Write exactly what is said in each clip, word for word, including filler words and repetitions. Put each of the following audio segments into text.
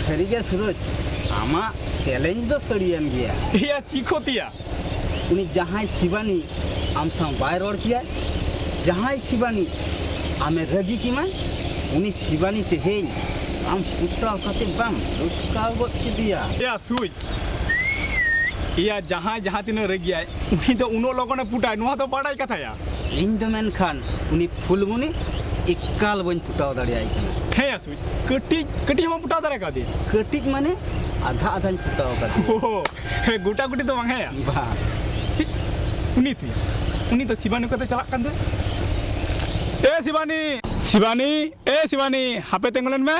ᱥᱟᱹᱨᱤᱜᱮ ᱥᱩᱨᱚᱡᱽ, ᱟᱢᱟᱜ ᱪᱮᱞᱮᱧᱡᱽ ᱫᱚ ᱥᱟᱹᱨᱤᱭᱮᱱ ᱜᱮᱭᱟ᱾ ᱮᱭᱟ, ᱪᱮᱫ ᱠᱷᱚᱛᱤᱭᱟ? ᱩᱱᱤ ᱡᱟᱦᱟᱸᱭ ᱥᱤᱵᱟᱱᱤ ᱟᱢ ᱥᱟᱶ ᱵᱟᱭ ᱨᱚᱲ ᱠᱮᱭᱟᱭ, ᱡᱟᱦᱟᱸᱭ ᱥᱤᱵᱟᱱᱤ ᱟᱢᱮ ᱨᱟᱹᱜᱤ ᱠᱮᱢᱟᱭ, ᱩᱱᱤ ᱥᱤᱵᱟᱱᱤ ᱛᱮᱦᱮᱧ ᱟᱢ ᱯᱚᱴᱟᱣ ᱠᱟᱛᱮ ᱵᱟᱢ ᱞᱚᱴᱠᱟᱣ ᱜᱚᱫ ᱠᱮᱫᱮᱭᱟ᱾ ᱮᱭᱟ ᱥᱩᱡᱽ, ᱮᱭᱟ, ᱡᱟᱦᱟᱸᱭ ᱡᱟᱦᱟᱸ ᱛᱤᱱᱟᱹᱜ ᱨᱟᱹᱜᱤᱭᱟᱭ, ᱩᱱᱤ ᱫᱚ ᱩᱱᱟᱹᱜ ᱞᱚᱜᱚᱱᱮ ᱯᱩᱴᱟᱭ, ᱱᱚᱣᱟ ᱫᱚ ᱵᱟᱰᱟᱭ ᱠᱟᱛᱷᱟᱭᱟ᱾ ᱤᱧ ᱫᱚ ᱢᱮᱱᱠᱷᱟᱱ ᱩᱱᱤ ᱯᱷᱩᱞᱢᱩᱱᱤ ᱮᱠᱟᱞ ᱵᱟᱹᱧ ᱯᱩᱴᱟᱣ ᱫᱟᱲᱮᱭᱟᱭ ᱠᱟᱱᱟ᱾ ᱦᱮᱸᱭᱟ ᱥᱩᱡᱽ, ᱠᱟᱹᱴᱤᱡ, ᱠᱟᱹᱴᱤᱡ ᱦᱚᱸ ᱵᱟᱢ ᱯᱩᱴᱟᱣ ᱫᱟᱲᱮ ᱠᱟᱣᱫᱮᱭᱟ? ᱠᱟᱹᱴᱤᱡ ᱢᱟᱱᱮ ᱟᱫᱷᱟ ᱟᱫᱷᱟᱧ ᱯᱩᱴᱟᱣ ᱠᱟᱫᱮᱭᱟ᱾ ᱳᱦᱳ, ᱦᱮᱸ, ᱜᱚᱴᱟ ᱜᱩᱴᱤ ᱫᱚ ᱵᱟᱝ, ᱦᱮᱸᱭᱟ? ᱵᱟᱝ᱾ ᱩᱱᱤ ᱛᱮ, ᱩᱱᱤ ᱫᱚ ᱥᱤᱵᱟᱱᱤ ᱠᱚᱛᱮ ᱪᱟᱞᱟᱜ ᱠᱟᱱ ᱫᱚ᱾ ᱮ ᱥᱤᱵᱟᱱᱤ! ᱥᱤᱵᱟᱱᱤ! ᱮ ᱥᱤᱵᱟᱱᱤ! ᱦᱟᱯᱮ ᱛᱤᱸᱜᱩ ᱞᱮᱱ ᱢᱮ᱾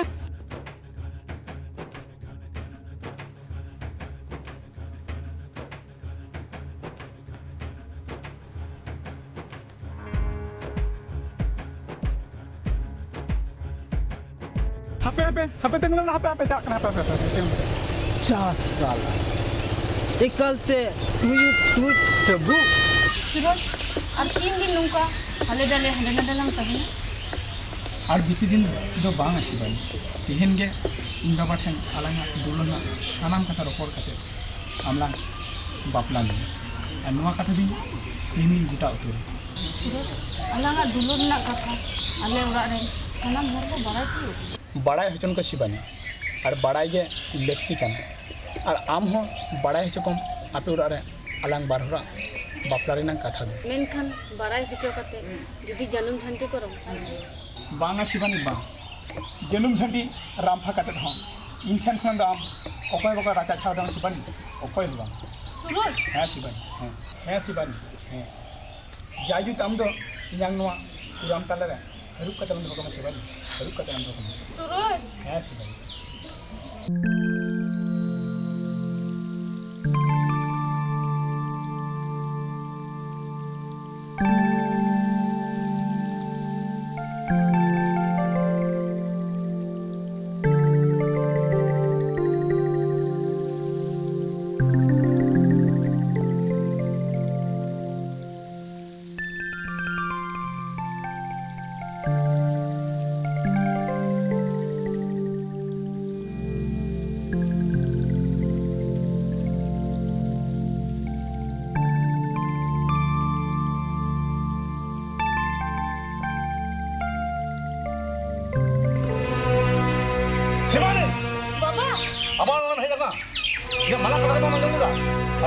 ᱦᱟᱯᱮ, ᱦᱟᱯᱮ, ᱦᱟᱯᱮ, ᱛᱤᱸᱜᱩ ᱞᱮᱱ, ᱦᱟᱯᱮ, ᱦᱟᱯᱮ, ᱪᱟᱞᱟᱜ ᱠᱟᱱᱟ, ᱦᱟᱯᱮ, ᱦᱟᱯᱮ, ᱦᱟᱯᱮ, ᱦᱟᱯᱮ, ᱛᱤᱸᱜᱩ᱾ ᱪᱟ ᱥᱟᱞᱟ, ᱮᱠᱟᱞᱛᱮ ᱴᱩᱭᱩ ᱴᱩᱭᱩ ᱴᱟᱹᱵᱩ᱾ ᱥᱩᱨᱚᱡᱽ, ᱟᱨ ᱛᱤᱱ ᱫᱤᱱ ᱱᱚᱝᱠᱟ ᱦᱟᱞᱮ ᱰᱟᱞᱮ ᱦᱟᱸᱰᱮ ᱱᱟᱰᱮ ᱞᱟᱝ ᱛᱟᱦᱮᱱᱟ? ᱟᱨ ᱵᱮᱥᱤ ᱫᱤᱱ ᱫᱚ ᱵᱟᱝ ᱟᱥᱤ ᱵᱟᱹᱱᱩ᱾ ᱛᱮᱦᱮᱧ ᱜᱮ ᱤᱧ ᱵᱟᱵᱟ ᱴᱷᱮᱱ ᱟᱞᱟᱝᱟᱜ ᱫᱩᱞᱟᱹᱲ ᱨᱮᱱᱟᱜ ᱥᱟᱱᱟᱢ ᱠᱟᱛᱷᱟ ᱨᱚᱯᱚᱲ ᱠᱟᱛᱮ ᱟᱢ ᱞᱟᱝ ᱵᱟᱯᱞᱟ ᱞᱮᱱᱟ᱾ ᱟᱨ ᱱᱚᱣᱟ ᱠᱟᱛᱷᱟ ᱫᱚᱧ ᱛᱮᱦᱮᱧᱤᱧ ᱜᱚᱴᱟ ᱩᱛᱟᱹᱨᱟ᱾ ᱥᱩᱨᱚᱡᱽ, ᱟᱞᱟᱝᱟᱜ ᱫᱩᱞᱟᱹᱲ ᱨᱮᱱᱟᱜ ᱠᱟᱛᱷᱟ ᱟᱞᱮ ᱚᱲᱟᱜ ᱨᱮᱱ ᱥᱟᱱᱟᱢ ᱦᱚᱲ ᱠᱚ ᱵᱟᱲᱟᱭ ᱦᱚᱪᱚ ᱠᱚᱣᱟ᱾ ᱵᱟᱲᱟᱭ ᱦᱚᱪᱚᱱ ᱠᱚ ᱥᱤᱵᱟᱱᱤ, ᱟᱨ ᱵᱟᱲᱟᱭ ᱜᱮ ᱞᱟᱹᱠᱛᱤ ᱠᱟᱱᱟ᱾ ᱟᱨ ᱟᱢ ᱦᱚᱸ ᱵᱟᱲᱟᱭ ᱦᱚᱪᱚ ᱠᱚᱢ ᱟᱯᱮ ᱚᱲᱟᱜ ᱨᱮ ᱟᱞᱟᱝ ᱵᱟᱨ ᱦᱚᱲᱟᱜ ᱵᱟᱯᱞᱟ ᱨᱮᱱᱟᱜ ᱠᱟᱛᱷᱟ ᱫᱚ᱾ ᱢᱮᱱᱠᱷᱟᱱ ᱵᱟᱲᱟᱭ ᱦᱚᱪᱚ ᱠᱟᱛᱮ ᱡᱩᱫᱤ ᱡᱟᱹᱱᱩᱢ ᱡᱷᱟᱹᱱᱴᱤ ᱠᱚ ᱨᱚᱝ ᱠᱷᱟᱱ? ᱵᱟᱝᱟ ᱥᱤᱵᱟᱱᱤ, ᱵᱟᱝ᱾ ᱡᱟᱹᱱᱩᱢ ᱡᱷᱟᱹᱱᱴᱤ ᱨᱟᱢᱯᱷᱟ ᱠᱟᱛᱮ ᱦᱚᱸ ᱤᱧ ᱴᱷᱮᱱ ᱠᱷᱚᱱ ᱫᱚ ᱟᱢ ᱚᱠᱚᱭ ᱵᱟᱠᱚ ᱨᱟᱪᱟ ᱪᱷᱟᱣ ᱫᱟᱲᱮᱭᱟᱜᱼᱟ ᱥᱤᱵᱟᱱᱤ, ᱚᱠᱚᱭ ᱦᱚᱸ ᱵᱟᱝ᱾ ᱥᱩᱨᱚᱡᱽ! ᱦᱮᱸ ᱥᱤᱵᱟᱱᱤ, ᱦᱮᱸ, ᱦᱮᱸ ᱥᱤᱵᱟᱱᱤ, ᱦᱮᱸ᱾ ᱡᱟᱭᱡᱩᱜᱽ ᱟᱢ ᱫᱚ ᱤᱧᱟᱝ ᱱᱚᱣᱟ ᱠᱩᱨᱟᱢ ᱛᱟᱞᱟ ᱨᱮ ᱦᱟᱹᱨᱩᱵ ᱠᱟᱛᱮ ᱟᱞᱚᱢ ᱫᱚᱦᱚ ᱠᱟᱢᱟ ᱥᱤᱵᱟᱱᱤ, ᱦᱟᱹᱨᱩᱵ ᱠᱟᱛᱮ ᱟᱞᱚᱢ ᱫᱚᱦᱚ ᱠᱟᱢᱟ᱾ ᱥᱩᱨᱚᱡᱽ! ᱦᱮᱸ ᱥᱤᱵᱟᱱᱤ᱾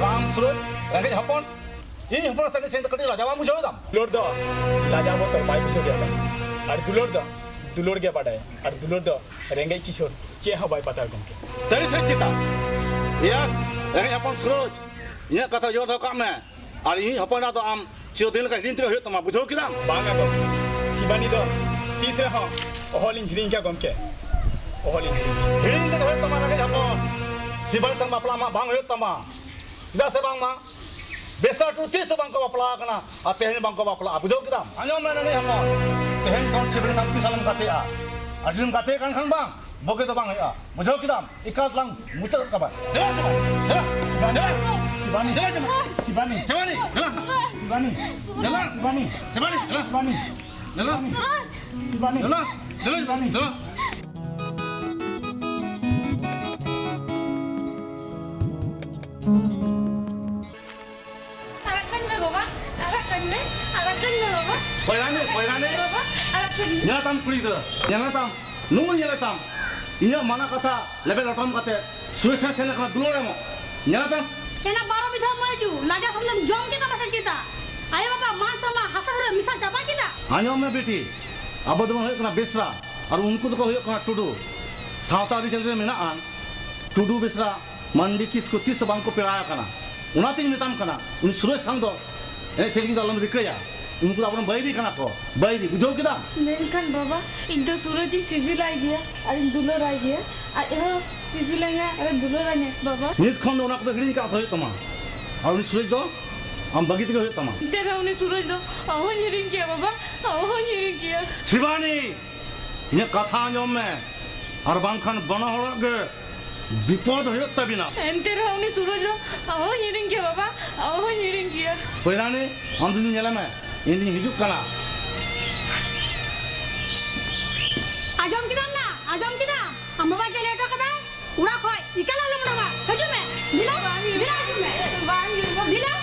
ᱟᱢ ᱥᱩᱨᱚᱡᱽ, ᱨᱮᱸᱜᱮᱡ ᱦᱚᱯᱚᱱ, ᱤᱧ ᱦᱚᱯᱚᱱ ᱥᱟᱞᱟᱜ ᱥᱮᱱ ᱠᱟᱹᱴᱤᱡ ᱞᱟᱡᱟᱣ ᱵᱟᱢ ᱵᱩᱡᱷᱟᱹᱣ ᱮᱫᱟᱢ? ᱫᱩᱞᱟᱹᱲ ᱫᱚ ᱞᱟᱡᱟᱣ ᱵᱚᱛᱚᱨ ᱵᱟᱭ ᱵᱩᱡᱷᱟᱹᱣ ᱜᱮᱭᱟ ᱵᱟᱝ? ᱟᱨ ᱫᱩᱞᱟᱹᱲ ᱫᱚ ᱫᱩᱞᱟᱹᱲ ᱜᱮ ᱵᱟᱰᱟᱭ, ᱟᱨ ᱫᱩᱞᱟᱹᱲ ᱫᱚ ᱨᱮᱸᱜᱮᱡ ᱠᱤᱥᱟᱹᱬ ᱪᱮᱫ ᱦᱚᱸ ᱵᱟᱭ ᱵᱟᱛᱟᱣ ᱜᱚᱢᱠᱮ᱾ ᱛᱟᱹᱨᱤ ᱥᱮᱫ ᱪᱮᱛᱟᱱ, ᱤᱭᱟᱥ, ᱨᱮᱸᱜᱮᱡ ᱦᱚᱯᱚᱱ ᱥᱩᱨᱚᱡᱽ, ᱤᱧᱟᱹᱜ ᱠᱟᱛᱷᱟ ᱩᱭᱦᱟᱹᱨ ᱫᱚᱦᱚ ᱠᱟᱜ ᱢᱮ᱾ ᱟᱨ ᱤᱧ ᱦᱚᱯᱚᱱ ᱮᱨᱟ ᱫᱚ ᱟᱢ ᱪᱤᱨᱚᱫᱤᱱ ᱞᱮᱠᱟ ᱦᱤᱲᱤᱧ ᱛᱮᱜᱮ ᱦᱩᱭᱩᱜ ᱛᱟᱢᱟ, ᱵᱩᱡᱷᱟᱹᱣ ᱠᱮᱫᱟᱢ? ᱵᱟᱝᱟ ᱜᱚᱢᱠᱮ, ᱥᱤᱵᱟᱱᱤ ᱫᱚ ᱛᱤᱥ ᱨᱮᱦᱚᱸ ᱚᱦᱚᱞᱤᱧ ᱦᱤᱲᱤᱧ ᱠᱮᱭᱟ ᱜᱚᱢᱠᱮ, ᱚᱦᱚᱞᱤᱧ ᱦᱤᱲᱤᱧ ᱠᱮᱭᱟ᱾ ᱦᱤᱲᱤᱧ ᱛᱮᱜᱮ ᱦᱩᱭᱩᱜ ᱛᱟᱢᱟ ᱨᱮᱸᱜᱮᱡ ᱦᱚᱯᱚᱱ, ᱥᱤᱵᱟᱱᱤ ᱥᱟᱶ ᱵᱟᱯᱞᱟ ᱟᱢᱟᱜ ᱵᱟᱝ ᱦᱩᱭᱩᱜ ᱛᱟᱢᱟ᱾ ᱪᱮᱫᱟᱜ ᱥᱮ ᱵᱟᱝᱢᱟ ᱵᱮᱥᱨᱟ ᱴᱩᱰᱩ ᱛᱤᱥ ᱦᱚᱸ ᱵᱟᱝᱠᱚ ᱵᱟᱯᱞᱟ ᱟᱠᱟᱱᱟ ᱟᱨ ᱛᱮᱦᱮᱧ ᱵᱟᱝᱠᱚ ᱵᱟᱯᱞᱟᱜᱼᱟ, ᱵᱩᱡᱷᱟᱹᱣ ᱠᱮᱫᱟᱢ? ᱟᱸᱡᱚᱢ ᱢᱮ ᱨᱮᱸᱜᱮᱡ ᱦᱚᱯᱚᱱ, ᱛᱮᱦᱮᱧ ᱠᱷᱚᱱ ᱥᱤᱵᱟᱱᱤ ᱥᱟᱶ ᱛᱤᱥ ᱟᱞᱚᱢ ᱜᱟᱛᱮᱜᱼᱟ, ᱟᱨ ᱡᱩᱫᱤᱢ ᱜᱟᱛᱮᱜ ᱠᱟᱱ ᱠᱷᱟᱱ ᱵᱟᱝ, ᱵᱩᱜᱤ ᱫᱚ ᱵᱟᱝ ᱦᱩᱭᱩᱜᱼᱟ, ᱵᱩᱡᱷᱟᱹᱣ ᱠᱮᱫᱟᱢ? ᱮᱠᱟᱞ ᱛᱟᱞᱟᱝ ᱢᱩᱪᱟᱹᱫ ᱠᱟᱵᱟ᱾ ᱫᱮᱞᱟ, ᱫᱮᱞᱟ, ᱫᱮᱞᱟ, ᱫᱮᱞᱟ, ᱥᱤᱵᱟᱱᱤ, ᱫᱮᱞᱟ, ᱥᱤᱵᱟᱱᱤ, ᱥᱤᱵᱟᱱᱤ, ᱫᱮᱞᱟ, ᱥᱤᱵᱟᱱᱤ, ᱫᱮᱞᱟ, ᱥᱤᱵᱟᱱᱤ, ᱥᱤᱵᱟᱱᱤ, ᱫᱮᱞᱟ, ᱥᱤᱵᱟᱱᱤ, ᱫᱮᱞᱟ, ᱥᱤᱵᱟᱱᱤ, ᱫᱮᱞᱟ, ᱫᱮᱞᱟ, ᱥᱤᱵᱟᱱᱤ᱾ ᱫᱮᱞᱟ᱾ ᱟᱲᱟᱜ ᱠᱟᱹᱧ ᱢᱮ ᱵᱟᱵᱟ, ᱟᱲᱟᱜ ᱠᱟᱹᱧ ᱢᱮ, ᱟᱲᱟᱜ ᱠᱟᱹᱧ ᱢᱮ ᱵᱟᱵᱟ᱾ ᱯᱚᱭᱨᱟᱱᱤ, ᱯᱚᱭᱨᱟᱱᱤ᱾ ᱵᱟᱵᱟ, ᱟᱲᱟᱜ ᱠᱟᱹᱧ ᱢᱮ᱾ ᱧᱮᱞ ᱛᱟᱢ ᱠᱩᱲᱤ ᱜᱤᱫᱽᱨᱟᱹ, ᱧᱮᱞ ᱛᱟᱢ, ᱱᱩᱭ ᱧᱮᱞ ᱛᱟᱢ᱾ ᱤᱧᱟᱹᱜ ᱢᱟᱱᱟ ᱠᱟᱛᱷᱟ ᱞᱮᱵᱮᱫ ᱞᱚᱴᱚᱢ ᱠᱟᱛᱮ ᱥᱩᱨᱮᱥ ᱴᱷᱮᱱ ᱥᱮᱱ ᱟᱠᱟᱱᱟ ᱫᱩᱞᱟᱹᱲ ᱮᱢᱚᱜ᱾ ᱧᱮᱞ ᱛᱟᱢ᱾ ᱮᱱᱟ ᱵᱟᱨᱚ ᱵᱤᱫᱷᱟᱹ ᱢᱟᱹᱭ ᱡᱩ, ᱞᱟᱡᱟ ᱥᱚᱨᱢ ᱫᱚᱢ ᱡᱚᱢ ᱠᱮᱫᱟ ᱥᱮ ᱪᱮᱫᱟ? ᱟᱭᱳ ᱵᱟᱵᱟ ᱢᱟᱱ ᱥᱚᱱᱢᱟᱱ ᱦᱟᱥᱟ ᱫᱷᱩᱲᱤ ᱨᱮ ᱢᱮᱥᱟ ᱪᱟᱵᱟ ᱠᱮᱫᱟ? ᱟᱸᱡᱚᱢ ᱢᱮ ᱵᱤᱴᱤ, ᱟᱵᱚ ᱫᱚᱵᱚᱱ ᱦᱩᱭᱩᱜ ᱠᱟᱱᱟ ᱵᱮᱥᱨᱟ ᱟᱨ ᱩᱱᱠᱩ ᱫᱚᱠᱚ ᱦᱩᱭᱩᱜ ᱠᱟᱱᱟ ᱴᱩᱰᱩ᱾ ᱥᱟᱶᱛᱟ ᱟᱹᱨᱤᱪᱟᱹᱞᱤ ᱨᱮ ᱢᱮᱱᱟᱜᱼᱟ, ᱴᱩᱰᱩ ᱵᱮᱥᱨᱟ ᱢᱟᱱᱰᱤ ᱠᱤᱥᱠᱩ ᱛᱤᱥ ᱦᱚᱸ ᱵᱟᱝᱠᱚ ᱯᱮᱲᱟ ᱟᱠᱟᱱᱟ᱾ ᱚᱱᱟᱛᱤᱧ ᱢᱮᱛᱟᱢ ᱠᱟᱱᱟ, ᱩᱱᱤ ᱥᱩᱨᱮᱥ ᱥᱟᱝ ᱫᱚ ᱮᱱᱮᱡ ᱥᱮᱨᱮᱧ ᱫᱚ ᱟᱞᱚᱢ ᱨᱤᱠᱟᱹᱭᱟ᱾ ᱩᱱᱠᱩ ᱫᱚ ᱟᱵᱚᱨᱮᱱ ᱵᱟᱹᱭᱨᱤ ᱠᱟᱱᱟ ᱠᱚ, ᱵᱟᱹᱭᱨᱤ, ᱵᱩᱡᱷᱟᱹᱣ ᱠᱮᱫᱟᱢ? ᱢᱮᱱᱠᱷᱟᱱ ᱵᱟᱵᱟ, ᱤᱧ ᱫᱚ ᱥᱩᱨᱚᱡᱽ ᱤᱧ ᱥᱤᱵᱤᱞᱟᱭ ᱜᱮᱭᱟ ᱟᱨ ᱤᱧ ᱫᱩᱞᱟᱹᱲᱟᱭ ᱜᱮᱭᱟ᱾ ᱟᱡ ᱦᱚᱸ ᱥᱤᱵᱤᱞᱟᱹᱧᱟ ᱟᱨ ᱫᱩᱞᱟᱹᱲᱟᱹᱧᱟ ᱵᱟᱵᱟ᱾ ᱱᱤᱛ ᱠᱷᱚᱱ ᱫᱚ ᱚᱱᱟ ᱠᱚᱫᱚ ᱦᱤᱲᱤᱧ ᱠᱟᱜ ᱦᱩᱭᱩᱜ ᱛᱟᱢᱟ᱾ ᱟᱨ ᱩᱱᱤ ᱥᱩᱨᱮᱥ ᱫᱚ ᱟᱢ ᱵᱟᱹᱜᱤ ᱛᱮᱜᱮ ᱦᱩᱭᱩᱜ ᱛᱟᱢᱟ᱾ ᱮᱱᱛᱮ ᱨᱮᱦᱚᱸ ᱩᱱᱤ ᱥᱩᱨᱚᱡᱽ ᱫᱚ ᱚᱦᱚᱧ ᱦᱤᱲᱤᱧ ᱠᱮᱭᱟ ᱵᱟᱵᱟ, ᱚᱦᱚᱧ ᱦᱤᱲᱤᱧ ᱠᱮᱭᱟ᱾ ᱥᱤᱵᱟᱱᱤ, ᱤᱧᱟᱹᱜ ᱠᱟᱛᱷᱟ ᱟᱸᱡᱚᱢ ᱢᱮ, ᱟᱨ ᱵᱟᱝᱠᱷᱟᱱ ᱵᱟᱱᱟ ᱦᱚᱲᱟᱜ ᱜᱮ ᱵᱤᱯᱚᱫ ᱦᱩᱭᱩᱜ ᱛᱟᱵᱤᱱᱟ᱾ ᱮᱱᱛᱮ ᱨᱮᱦᱚᱸ ᱩᱱᱤ ᱥᱩᱨᱚᱡᱽ ᱫᱚ ᱚᱦᱚᱧ ᱦᱤᱲᱤᱧ ᱠᱮᱭᱟ ᱵᱟᱵᱟ, ᱚᱦᱚᱧ ᱦᱤᱲᱤᱧ ᱠᱮᱭᱟ᱾ ᱯᱚᱭᱨᱟᱱᱤ, ᱟᱢ ᱫᱚ ᱧᱮᱞᱮ ᱢᱮ, ᱤᱧ ᱫᱩᱧ ᱦᱤᱡᱩᱜ ᱠᱟᱱᱟ᱾ ᱟᱸᱡᱚᱢ ᱠᱮᱫᱟᱢ ᱱᱟ? ᱟᱸᱡᱚᱢ ᱠᱮᱫᱟᱢ? ᱟᱢ ᱵᱟᱵᱟ ᱪᱮᱫ ᱞᱮ ᱦᱚᱴᱚ ᱠᱟᱫᱟᱭ? ᱚᱲᱟᱜ ᱠᱷᱚᱡ ᱮᱠᱟᱞ ᱟᱞᱚᱢ ᱚᱰᱚᱠᱟ᱾ ᱦᱤᱡᱩᱜ ᱢᱮ᱾ ᱫᱮᱞᱟ, ᱵᱟᱝ ᱦᱩᱭᱩᱜᱼᱟ᱾ ᱫᱮᱞᱟ ᱦᱤᱡᱩᱜ ᱢᱮ᱾ ᱵᱟᱝ ᱦᱩᱭᱩᱜᱼᱟ᱾ ᱫᱮᱞᱟ᱾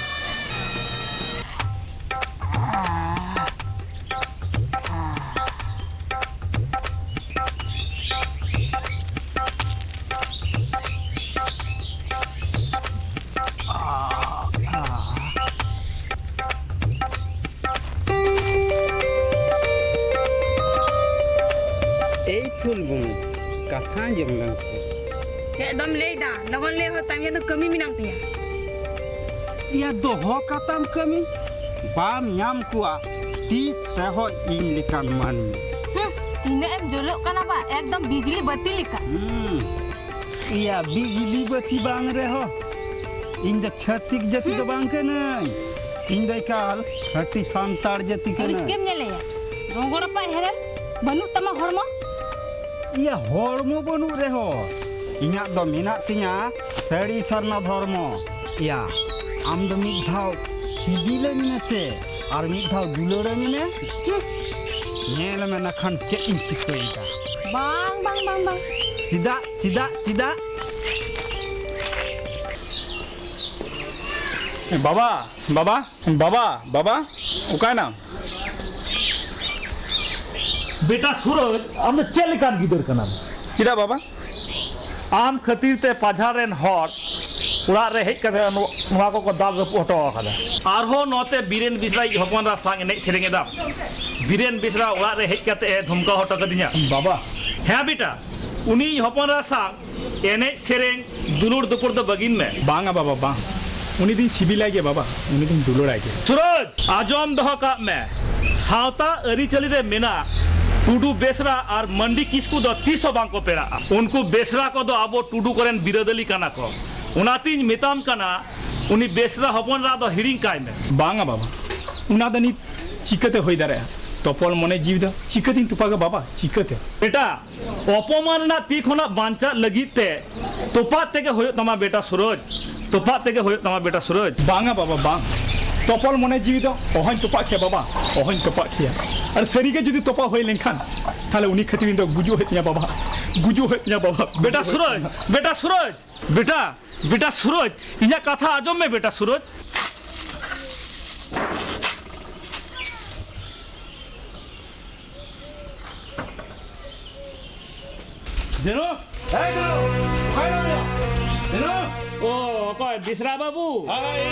ᱠᱟᱛᱷᱟ ᱟᱸᱡᱚᱢ ᱞᱮᱢ ᱥᱮ᱾ ᱪᱮᱫ ᱫᱚᱢ ᱞᱟᱹᱭᱫᱟ? ᱞᱚᱜᱚᱱ ᱞᱟᱹᱭ ᱦᱚᱫ ᱛᱟᱢ, ᱤᱧᱟᱹᱜ ᱫᱚ ᱠᱟᱹᱢᱤ ᱢᱮᱱᱟᱜ ᱛᱤᱧᱟ᱾ ᱭᱟ, ᱫᱚᱦᱚ ᱠᱟᱛᱟᱢ ᱠᱟᱹᱢᱤ? ᱵᱟᱢ ᱧᱟᱢ ᱠᱚᱣᱟ ᱛᱤᱥ ᱨᱮᱦᱚᱸ ᱤᱧ ᱞᱮᱠᱟᱱ ᱢᱟᱹᱱᱢᱤ᱾ ᱦᱩᱸ, ᱛᱤᱱᱟᱹᱜ ᱮᱢ ᱡᱩᱞᱩᱜ ᱠᱟᱱᱟ ᱵᱟ, ᱮᱠᱫᱚᱢ ᱵᱤᱡᱽᱞᱤ ᱵᱟᱹᱛᱤ ᱞᱮᱠᱟ᱾ ᱦᱩᱸ, ᱭᱟ, ᱵᱤᱡᱽᱞᱤ ᱵᱟᱹᱛᱤ ᱵᱟᱝ ᱨᱮᱦᱚᱸ, ᱤᱧ ᱫᱚ ᱪᱷᱟᱹᱛᱤᱠ ᱡᱟᱹᱛᱤ ᱫᱚ ᱵᱟᱝ ᱠᱟᱹᱱᱟᱹᱧ᱾ ᱤᱧ ᱫᱚ ᱮᱠᱟᱞ ᱠᱷᱟᱹᱴᱤ ᱥᱟᱱᱛᱟᱲ ᱡᱟᱹᱛᱤ ᱟᱹᱲᱤᱥ ᱠᱟᱹᱱᱟᱹᱧ᱾ ᱜᱮᱢ ᱧᱮᱞᱮᱭᱟ, ᱨᱚᱸᱜᱚ ᱨᱟᱯᱟᱜ ᱦᱮᱨᱮᱞ, ᱵᱟᱹᱱᱩᱜ ᱛᱟᱢᱟ ᱦᱚᱲᱢᱚ᱾ ᱤᱭᱟᱹ, ᱦᱚᱲᱢᱚ ᱵᱟᱹᱱᱩᱜ ᱨᱮᱦᱚᱸ, ᱤᱧᱟᱹᱜ ᱫᱚ ᱢᱮᱱᱟᱜ ᱛᱤᱧᱟ ᱥᱟᱹᱲᱤ ᱥᱟᱨᱱᱟ ᱫᱷᱚᱨᱢᱚ᱾ ᱤᱭᱟᱹ, ᱟᱢ ᱫᱚ ᱢᱤᱫ ᱫᱷᱟᱣ ᱥᱤᱵᱤᱞᱟᱹᱧ ᱢᱮᱥᱮ, ᱟᱨ ᱢᱤᱫ ᱫᱷᱟᱣ ᱫᱩᱞᱟᱹᱲᱟᱹᱧ ᱢᱮ᱾ ᱦᱩᱸ᱾ ᱧᱮᱞ ᱢᱮ ᱱᱟᱠᱷᱟᱱ ᱪᱮᱫ ᱤᱧ ᱪᱤᱠᱟᱹᱭᱮᱫᱟ᱾ ᱵᱟᱝ, ᱵᱟᱝ, ᱵᱟᱝ, ᱵᱟᱝ᱾ ᱪᱮᱫᱟᱜ, ᱪᱮᱫᱟᱜ, ᱪᱮᱫᱟᱜ? ᱵᱟᱵᱟ, ᱵᱟᱵᱟ, ᱵᱟᱵᱟ, ᱵᱟᱵᱟ, ᱚᱠᱟᱭᱱᱟᱢ? ᱵᱮᱴᱟ ᱥᱩᱨᱚᱡᱽ, ᱟᱢ ᱫᱚ ᱪᱮᱫ ᱞᱮᱠᱟᱱ ᱜᱤᱫᱟᱹᱨ ᱠᱟᱱᱟᱢ? ᱪᱮᱫᱟᱜ ᱵᱟᱵᱟ? ᱟᱢ ᱠᱷᱟᱹᱛᱤᱨ ᱛᱮ ᱯᱟᱡᱷᱟᱲ ᱨᱮᱱ ᱦᱚᱲ ᱚᱲᱟᱜ ᱨᱮ ᱦᱮᱡ ᱠᱟᱛᱮ ᱱᱚ-, ᱱᱚᱣᱟ ᱠᱚᱠᱚ ᱫᱟᱞ ᱨᱟᱹᱯᱩᱫ ᱦᱚᱴᱚ ᱟᱠᱟᱫᱟ᱾ ᱟᱨᱦᱚᱸ ᱱᱚᱛᱮ ᱵᱤᱨᱮᱱ ᱵᱮᱥᱨᱟᱭᱤᱡ ᱦᱚᱯᱚᱱ ᱮᱨᱟ ᱥᱟᱝ ᱮᱱᱮᱡ ᱥᱮᱨᱮᱧ ᱮᱫᱟᱢ᱾ ᱵᱤᱨᱮᱱ ᱵᱮᱥᱨᱟ ᱚᱲᱟᱜ ᱨᱮ ᱦᱮᱡ ᱠᱟᱛᱮ ᱮ ᱫᱷᱚᱢᱠᱟᱣ ᱦᱚᱴᱚ ᱠᱟᱫᱤᱧᱟ᱾ ᱵᱟᱵᱟ᱾ ᱦᱮᱸ ᱵᱮᱴᱟ, ᱩᱱᱤ ᱦᱚᱯᱚᱱ ᱮᱨᱟ ᱥᱟᱝ ᱮᱱᱮᱡ ᱥᱮᱨᱮᱧ, ᱫᱩᱞᱩᱲ ᱫᱩᱯᱩᱲ ᱫᱚ ᱵᱟᱹᱜᱤᱱ ᱢᱮ᱾ ᱵᱟᱝᱟ ᱵᱟᱵᱟ, ᱵᱟᱝ᱾ ᱩᱱᱤ ᱫᱚᱧ ᱥᱤᱵᱤᱞᱟᱭ ᱜᱮ ᱵᱟᱵᱟ, ᱩᱱᱤ ᱫᱚᱧ ᱫᱩᱞᱟᱹᱲᱟᱭ ᱜᱮ᱾ ᱥᱩᱨᱚᱡᱽ, ᱟᱸᱡᱚᱢ ᱫᱚᱦᱚ ᱠᱟᱜ ᱢᱮ, ᱥᱟᱶᱛᱟ ᱟᱹᱨᱤᱪᱟᱹᱞᱤ ᱨᱮ ᱢᱮᱱᱟᱜ ᱴᱩᱰᱩ ᱵᱮᱥᱨᱟ ᱟᱨ ᱢᱟᱱᱰᱤ ᱠᱤᱥᱠᱩ ᱫᱚ ᱛᱤᱥ ᱦᱚᱸ ᱵᱟᱝ ᱠᱚ ᱯᱮᱲᱟᱜᱼᱟ᱾ ᱩᱱᱠᱩ ᱵᱮᱥᱨᱟ ᱠᱚᱫᱚ ᱟᱵᱚ ᱴᱩᱰᱩ ᱠᱚᱨᱮᱱ ᱵᱤᱨᱟᱹᱫᱟᱹᱞᱤ ᱠᱟᱱᱟ ᱠᱚ᱾ ᱚᱱᱟᱛᱤᱧ ᱢᱮᱛᱟᱢ ᱠᱟᱱᱟ, ᱩᱱᱤ ᱵᱮᱥᱨᱟ ᱦᱚᱯᱚᱱ ᱮᱨᱟ ᱫᱚ ᱦᱤᱲᱤᱧ ᱠᱟᱭ ᱢᱮ᱾ ᱵᱟᱝᱟ ᱵᱟᱵᱟ, ᱚᱱᱟ ᱫᱚ ᱱᱤᱛ ᱪᱤᱠᱟᱹᱛᱮ ᱦᱩᱭ ᱫᱟᱲᱮᱭᱟᱜᱼᱟ? ᱛᱚᱯᱚᱞ ᱢᱚᱱᱮ ᱡᱤᱣᱤ ᱫᱚ ᱪᱤᱠᱟᱹᱛᱤᱧ ᱛᱚᱯᱟᱜᱟ ᱵᱟᱵᱟ, ᱪᱤᱠᱟᱹᱛᱮ? ᱵᱮᱴᱟ, ᱚᱯᱚᱢᱟᱱ ᱨᱮᱱᱟᱜ ᱛᱤ ᱠᱷᱚᱱᱟᱜ ᱵᱟᱧᱪᱟᱜ ᱞᱟᱹᱜᱤᱫ ᱛᱮ ᱛᱚᱯᱟᱜ ᱛᱮᱜᱮ ᱦᱩᱭᱩᱜ ᱛᱟᱢᱟ ᱵᱮᱴᱟ ᱥᱩᱨᱚᱡᱽ, ᱛᱚᱯᱟᱜ ᱛᱮᱜᱮ ᱦᱩᱭᱩᱜ ᱛᱟᱢᱟ ᱵᱮᱴᱟ ᱥᱩᱨᱚᱡᱽ᱾ ᱵᱟᱝᱟ ᱵᱟᱵᱟ, ᱵᱟᱝ᱾ ᱛᱚᱯᱚᱞ ᱢᱚᱱᱮ ᱡᱤᱣᱤ ᱫᱚ ᱚᱦᱚᱧ ᱛᱚᱯᱟᱜ ᱠᱮᱭᱟ ᱵᱟᱵᱟ, ᱚᱦᱚᱧ ᱛᱚᱯᱟᱜ ᱠᱮᱭᱟ᱾ ᱟᱨ ᱥᱟᱹᱨᱤᱜᱮ ᱡᱩᱫᱤ ᱛᱚᱯᱟᱜ ᱦᱩᱭ ᱞᱮᱱᱠᱷᱟᱱ, ᱛᱟᱦᱞᱮ ᱩᱱᱤ ᱠᱷᱟᱹᱛᱤᱨ ᱤᱧ ᱫᱚ ᱜᱩᱡᱩᱜ ᱦᱩᱭᱩᱜ ᱛᱤᱧᱟ ᱵᱟᱵᱟ, ᱜᱩᱡᱩᱜ ᱦᱩᱭᱩᱜ ᱛᱤᱧᱟ ᱵᱟᱵᱟ᱾ ᱵᱮᱴᱟ ᱥᱩᱨᱚᱡᱽ, ᱵᱮᱴᱟ ᱥᱩᱨᱚᱡᱽ, ᱵᱮᱴᱟ, ᱵᱮᱴᱟ ᱥᱩᱨᱚᱡᱽ, ᱤᱧᱟᱹᱜ ᱠᱟᱛᱷᱟ ᱟᱸᱡᱚᱢ ᱢᱮ ᱵᱮᱴᱟ ᱥᱩᱨᱚᱡᱽ᱾ ᱫᱷᱤᱨᱩ! ᱦᱮᱸ, ᱫᱷᱤᱨᱩ! ᱚᱠᱟᱭ ᱱᱟᱢ ᱭᱟ? ᱫᱷᱤᱨᱩ! ᱚ, ᱚᱠᱚᱭ? ᱵᱤᱥᱨᱟ ᱵᱟᱹᱵᱩ? ᱦᱳᱭ᱾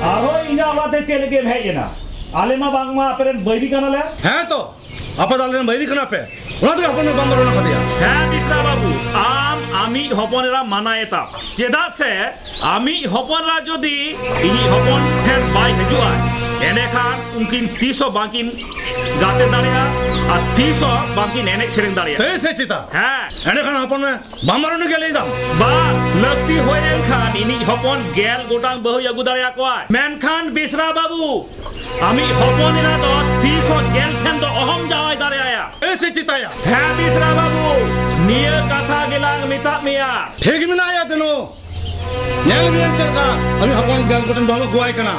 ᱟᱨᱦᱚᱸ ᱤᱧᱟᱹᱜ ᱚᱲᱟᱜ ᱛᱮ ᱪᱮᱫ ᱞᱟᱹᱜᱤᱫ ᱮᱢ ᱦᱮᱡ ᱮᱱᱟ? ᱟᱞᱮ ᱢᱟ ᱵᱟᱝᱢᱟ ᱟᱯᱮ ᱨᱮᱱ ᱵᱟᱹᱭᱨᱤ ᱠᱟᱱᱟᱞᱮ᱾ ᱦᱮᱸ ᱛᱚ, ᱟᱯᱮ ᱫᱚ ᱟᱞᱮ ᱨᱮᱱ ᱵᱟᱹᱭᱨᱤ ᱠᱟᱱᱟ ᱯᱮ, ᱚᱱᱟ ᱛᱮᱜᱮ ᱟᱯᱮ ᱵᱟᱢ ᱵᱟᱨᱚᱱ ᱟᱠᱟᱫᱮᱭᱟ᱾ ᱦᱮᱸ ᱵᱤᱥᱨᱟ ᱵᱟᱹᱵᱩ, ᱟᱢ ᱟᱢᱤᱡ ᱦᱚᱯᱚᱱ ᱮᱨᱟ ᱢᱟᱱᱟᱭᱮ ᱛᱟᱢ, ᱪᱮᱫᱟᱜ ᱥᱮ ᱟᱢᱤᱡ ᱦᱚᱯᱚᱱ ᱮᱨᱟ ᱡᱩᱫᱤ ᱤᱧᱤᱡ ᱦᱚᱯᱚᱱ ᱴᱷᱮᱱ ᱵᱟᱭ ᱦᱤᱡᱩᱜᱼᱟ, ᱮᱸᱰᱮᱠᱷᱟᱱ ᱩᱱᱠᱤᱱ ᱛᱤᱥ ᱦᱚᱸ ᱵᱟᱝᱠᱤᱱ ᱜᱟᱛᱮ ᱫᱟᱲᱮᱭᱟᱜᱼᱟ ᱟᱨ ᱛᱤᱥ ᱦᱚᱸ ᱵᱟᱝᱠᱤᱱ ᱮᱱᱮᱡ ᱥᱮᱨᱮᱧ ᱫᱟᱲᱮᱭᱟᱜᱼᱟ᱾ ᱮᱭ ᱥᱮ ᱪᱮᱛᱟ? ᱦᱮᱸ᱾ ᱮᱸᱰᱮᱠᱷᱟᱱ ᱦᱚᱯᱚᱱ ᱢᱮ, ᱵᱟᱢ ᱵᱟᱨᱚᱱ ᱜᱮᱭᱟ ᱞᱟᱹᱭ ᱫᱟᱢ? ᱵᱟᱝ, ᱞᱟᱹᱠᱛᱤ ᱦᱩᱭ ᱞᱮᱱᱠᱷᱟᱱ ᱤᱧᱤᱡ ᱦᱚᱯᱚᱱ ᱜᱮᱞ ᱜᱚᱴᱟᱝ ᱵᱟᱹᱦᱩᱭ ᱟᱹᱜᱩ ᱫᱟᱲᱮᱭᱟᱠᱚᱣᱟᱭ᱾ ᱢᱮᱱᱠᱷᱟᱱ ᱵᱤᱥᱨᱟ ᱵᱟᱹᱵᱩ, ᱟᱢᱤᱡ ᱦᱚᱯᱚᱱ ᱮᱨᱟ ᱫᱚ ᱛᱤᱥ ᱦᱚᱸ ᱜᱮᱞ ᱴᱷᱮᱱ ᱫᱚ ᱚᱦᱚᱢ ᱡᱟᱶᱟᱭ ᱫᱟᱲᱮᱭᱟᱭᱟ᱾ ᱮᱭ ᱥᱮ ᱪᱮᱛᱟᱭᱟ? ᱦᱮᱸ ᱵᱤᱥᱨᱟ ᱵᱟᱹᱵᱩ, ᱱᱤᱭᱟᱹ ᱠᱟᱛᱷᱟ ᱜᱮᱞᱟᱝ ᱢᱮᱛᱟᱫ ᱢᱮᱭᱟ᱾ ᱴᱷᱤᱠ ᱢᱮᱱᱟᱭᱟ ᱫᱮᱱᱩ, ᱧᱮᱞ ᱢᱮᱭᱟ ᱪᱮᱫ ᱞᱮᱠᱟ ᱟᱢᱤᱡ ᱦᱚᱯᱚᱱ ᱜᱮᱞ ᱜᱚᱴᱮᱱ ᱵᱟᱹᱦᱩ ᱟᱹᱜᱩᱣᱟᱭ ᱠᱟᱱᱟ᱾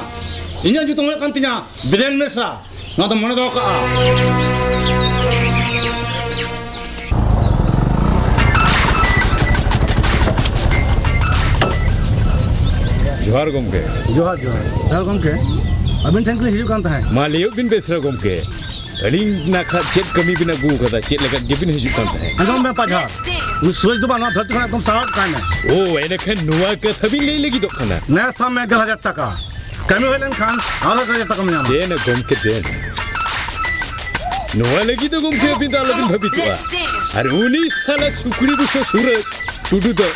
ᱤᱧᱟᱹᱜ ᱧᱩᱛᱩᱢ ᱦᱩᱭᱩᱜ ᱠᱟᱱ ᱛᱤᱧᱟ ᱵᱤᱨᱮᱱ ᱵᱮᱥᱨᱟ᱾ ᱱᱚᱣᱟ ᱫᱚ ᱢᱚᱱᱮ ᱫᱚᱦᱚ ᱠᱟᱜᱼᱟ᱾ ᱡᱚᱦᱟᱨ ᱜᱚᱢᱠᱮ᱾ ᱡᱚᱦᱟᱨ, ᱡᱚᱦᱟᱨ᱾ ᱡᱚᱦᱟᱨ ᱜᱚᱢᱠᱮ, ᱟᱹᱵᱤᱱ ᱴᱷᱮᱱ ᱠᱷᱚᱱ ᱦᱤᱡᱩᱜ ᱠᱟᱱ ᱛᱟᱦᱮᱸᱫ᱾ ᱢᱟ ᱞᱟᱹᱭᱚᱜ ᱵᱤᱱ ᱵᱮᱥᱨᱟ ᱜᱚᱢᱠᱮ, ᱟᱹᱞᱤᱧ ᱱᱟᱠᱷᱟᱡ ᱪᱮᱫ ᱠᱟᱹᱢᱤ ᱵᱤᱱ ᱟᱹᱜᱩ ᱟᱠᱟᱫᱟ? ᱪᱮᱫ ᱞᱟᱹᱜᱤᱫ ᱜᱮᱵᱤᱱ ᱦᱤᱡᱩᱜ ᱠᱟᱱ ᱛᱟᱦᱮᱸᱫ? ᱟᱸᱡᱚᱢ ᱢᱮ ᱯᱟᱡᱷᱟᱲ, ᱩᱱᱤ ᱥᱩᱨᱮᱥ ᱫᱚ ᱵᱟᱝ, ᱱᱚᱣᱟ ᱫᱷᱟᱹᱨᱛᱤ ᱠᱷᱚᱱ ᱮᱠᱫᱚᱢ ᱥᱟᱦᱟᱣ ᱠᱟᱭ ᱢᱮ᱾ ᱳ, ᱮᱸᱰᱮᱠᱷᱟᱱ ᱱᱚᱣᱟ ᱠᱟᱛᱷᱟ ᱵᱤᱱ ᱞᱟᱹᱭ ᱞᱟᱹᱜᱤᱫᱚᱜ ᱠᱟᱱᱟ? ᱱᱮᱥ ᱟᱢ ᱮᱠ ᱜᱮᱞ ᱦᱟᱡᱟᱨ ᱴᱟᱠᱟ᱾ ᱠᱟᱹᱢᱤ ᱦᱩᱭ ᱞᱮᱱᱠᱷᱟᱱ ᱟᱨᱦᱚᱸ ᱮᱠ ᱦᱟᱡᱟᱨ ᱴᱟᱠᱟᱢ ᱧᱟᱢᱟ᱾ ᱫᱮᱱ ᱜᱚᱢᱠᱮ, ᱫᱮᱱ᱾ ᱱᱚᱣᱟ ᱞᱟᱹᱜᱤᱫ ᱫᱚ ᱜᱚᱢᱠᱮ ᱟᱹᱵᱤᱱ ᱫᱚ ᱟᱞᱚᱵᱤᱱ ᱵᱷᱟᱹᱵᱤᱛᱚᱜᱼᱟ᱾ ᱟᱨ ᱩᱱᱤ ᱥᱟᱞᱟ ᱥᱩᱠᱨᱤ ᱵᱩᱥᱟᱹ ᱥᱩᱨᱮᱥ ᱴᱩᱰᱩ ᱫᱚ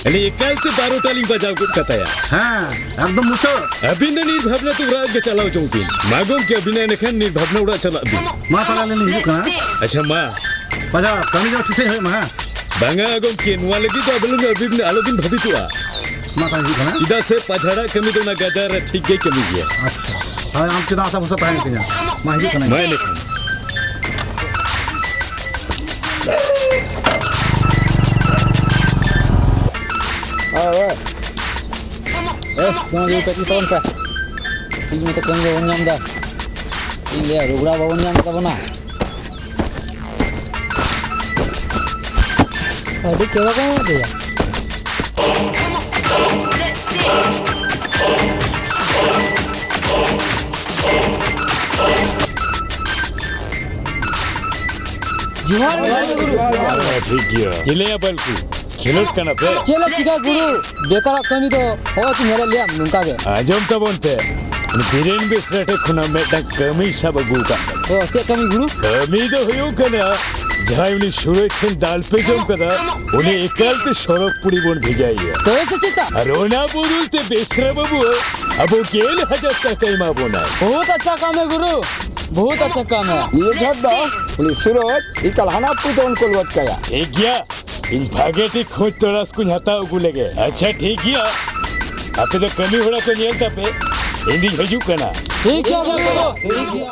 ᱟᱹᱞᱤᱧ ᱮᱠᱟᱞ ᱛᱮ ᱵᱟᱨᱚᱴᱟ ᱞᱤᱧ ᱵᱟᱡᱟᱣ ᱜᱚᱫ ᱠᱟᱛᱟᱭᱟ᱾ ᱦᱮᱸ, ᱮᱠᱫᱚᱢ ᱢᱩᱪᱟᱹᱫ᱾ ᱟᱹᱵᱤᱱ ᱫᱚ ᱱᱤᱨᱵᱷᱟᱵᱽᱱᱟ ᱛᱮ ᱚᱲᱟᱜ ᱜᱮ ᱪᱟᱞᱟᱣ ᱪᱚᱝ ᱵᱤᱱ᱾ ᱢᱟ ᱜᱚᱢᱠᱮ, ᱟᱹᱵᱤᱱᱟᱜ ᱮᱸᱰᱮᱠᱷᱟᱱ ᱱᱤᱨᱵᱷᱟᱵᱽᱱᱟ ᱚᱲᱟᱜ ᱪᱟᱞᱟᱜ ᱵᱤᱱ᱾ ᱢᱟ ᱛᱟᱦᱞᱮ ᱟᱹᱞᱤᱧ ᱞᱤᱧ ᱦᱤᱡᱩᱜ ᱠᱟᱱᱟ᱾ ᱟᱪᱪᱷᱟ, ᱢᱟ᱾ ᱯᱟᱡᱷᱟᱲ, ᱠᱟᱹᱢᱤ ᱫᱚ ᱴᱷᱤᱠ ᱥᱟᱺᱦᱤᱡ ᱦᱩᱭᱩᱜ ᱢᱟ, ᱦᱮᱸ? ᱵᱟᱝᱟ ᱜᱚᱢᱠᱮ, ᱱᱚᱣᱟ ᱞᱟᱹᱜᱤᱫ ᱫᱚ ᱟᱵᱤᱱ, ᱟᱹᱵᱤᱱ ᱟᱞᱚᱵᱤᱱ ᱵᱷᱟᱹᱵᱤᱛᱚᱜᱼᱟ᱾ ᱢᱟ ᱛᱟᱦᱞᱮ ᱦᱤᱡᱩᱜ ᱠᱟᱱᱟ᱾ ᱪᱮᱫᱟᱜ ᱥᱮ ᱯᱟᱡᱷᱟᱲᱟᱜ ᱠᱟᱹᱢᱤ ᱫᱚ ᱚᱱᱟ ᱜᱟᱡᱟᱲ ᱨᱮ ᱴᱷᱤᱠ ᱜᱮᱭ ᱠᱟᱹᱢᱤ ᱜᱮᱭᱟ᱾ ᱟᱪᱪᱷᱟ, ᱛᱟᱦᱞᱮ ᱟᱢ ᱪᱮᱫᱟᱜ ᱟᱥᱟ ᱵᱷᱚᱨᱥᱟ ᱛᱟᱦᱮᱸᱭᱮᱱ ᱛᱤᱧᱟ? ᱢᱟ ᱦᱤᱡᱩᱜ ᱠᱟᱱᱟ᱾ ᱢᱟ ᱮᱸᱰᱮᱠᱷᱟᱱ᱾ ᱳᱭ, ᱳᱭ᱾ ᱮᱥ, ᱠᱳᱱᱳ ᱡᱩᱫᱤ ᱪᱟᱹᱠᱨᱤ ᱛᱟᱵᱚᱱ ᱯᱮ᱾ ᱴᱷᱤᱠ ᱢᱚᱛᱚ ᱠᱟᱹᱢᱤ ᱵᱟᱵᱚᱱ ᱧᱟᱢ ᱮᱫᱟ᱾ ᱪᱮᱫ ᱤᱧ ᱞᱟᱹᱭᱟ, ᱨᱩᱜᱽᱲᱟ ᱵᱟᱵᱚᱱ ᱧᱟᱢ ᱮᱫ ᱛᱟᱵᱚᱱᱟ᱾ ᱟᱹᱰᱤ ᱪᱚᱨᱚᱠ ᱮ ᱮᱢᱟᱫ ᱫᱮᱭᱟ᱾ ᱡᱚᱦᱟᱨ ᱜᱮ ᱜᱩᱨᱩ᱾ ᱦᱮᱸ, ᱴᱷᱤᱠ ᱜᱮᱭᱟ᱾ ᱪᱮᱞᱮᱭᱟ ᱵᱟᱹᱞᱠᱩ, ᱠᱷᱮᱞᱳᱰ ᱠᱟᱱᱟ ᱯᱮ? ᱪᱮᱫ ᱞᱮ ᱪᱤᱠᱟ ᱜᱩᱨᱩ? ᱵᱮᱠᱟᱨᱟᱜ ᱠᱟᱹᱢᱤ ᱫᱚ ᱦᱚᱸᱜᱼᱚᱭ ᱛᱚ ᱧᱮᱞᱮᱫ ᱞᱮᱭᱟᱢ ᱱᱚᱝᱠᱟ ᱜᱮ᱾ ᱟᱸᱡᱚᱢ ᱛᱟᱵᱚᱱ ᱯᱮ, ᱩᱱᱤ ᱵᱤᱨᱮᱱ ᱵᱮᱥᱨᱟ ᱴᱷᱮᱱ ᱠᱷᱚᱱᱟᱜ ᱢᱤᱫᱴᱟᱝ ᱠᱟᱹᱢᱤ ᱥᱟᱵ ᱟᱹᱜᱩ ᱟᱠᱟᱫ ᱛᱟᱭᱟ᱾ ᱚ, ᱪᱮᱫ ᱠᱟᱹᱢᱤ, ᱜᱩᱨᱩ? ᱠᱟᱹᱢᱤ ᱫᱚ ᱦᱩᱭᱩᱜ ᱠᱟᱱᱟ, ᱡᱟᱦᱟᱸᱭ ᱩᱱᱤ ᱥᱩᱨᱚᱡᱽ ᱴᱷᱮᱱ ᱫᱟᱞ ᱯᱮ ᱡᱚᱢ ᱠᱟᱫᱟ, ᱩᱱᱤ ᱮᱠᱟᱞ ᱛᱮ ᱥᱚᱲᱚᱠ ᱯᱩᱨᱤ ᱵᱚᱱ ᱵᱷᱮᱡᱟᱭᱮᱭᱟ᱾ ᱛᱚᱵᱮ ᱥᱮ ᱪᱮᱫ? ᱟᱨ ᱚᱱᱟ ᱵᱚᱫᱚᱞ ᱛᱮ ᱵᱮᱥᱨᱟ ᱵᱟᱹᱵᱩ ᱟᱵᱚ ᱜᱮᱞ ᱦᱟᱡᱟᱨ ᱴᱟᱠᱟ ᱮᱢᱟ ᱵᱚᱱᱟᱭ᱾ ᱵᱚᱦᱩᱛ ᱟᱪᱪᱷᱟ ᱠᱟᱢ ᱦᱮ ᱜᱩᱨᱩ, ᱵᱚᱦᱩᱛ ᱟᱪᱪᱷᱟ ᱠᱟᱢ ᱦᱮ᱾ ᱱᱤᱭᱟᱹ ᱡᱷᱟᱲ ᱫᱚ ᱩᱱᱤ ᱥᱩᱨᱚᱡᱽ ᱮᱠᱟᱞ ᱦᱟᱱᱟ ᱯᱩᱛᱚᱱ ᱠᱚ ᱞᱚᱴ ᱠᱟᱭᱟ᱾ ᱴᱷᱤᱠ ᱜᱮᱭᱟ, ᱤᱧ ᱵᱷᱟᱜᱮ ᱴᱷᱤᱠ ᱠᱷᱚᱡᱽ ᱛᱚᱞᱟᱥ ᱠᱚᱧ ᱦᱟᱛᱟᱣ ᱟᱹᱜᱩ ᱞᱮᱜᱮ᱾ ᱟᱪᱪᱷᱟ, ᱴᱷᱤᱠ ᱜᱮᱭᱟ, ᱟᱯᱮ ᱫᱚ ᱠᱟᱹᱢᱤ ᱦᱚᱨᱟ ᱠᱚ ᱧᱮᱞ ᱛᱟᱯᱮ, ᱤᱧ ᱫᱩᱧ ᱦᱤᱡᱩᱜ ᱠᱟᱱᱟ᱾ ᱴᱷᱤᱠ ᱜᱮᱭᱟ ᱜᱩᱨᱩ, ᱴᱷᱤᱠ ᱜᱮᱭᱟ᱾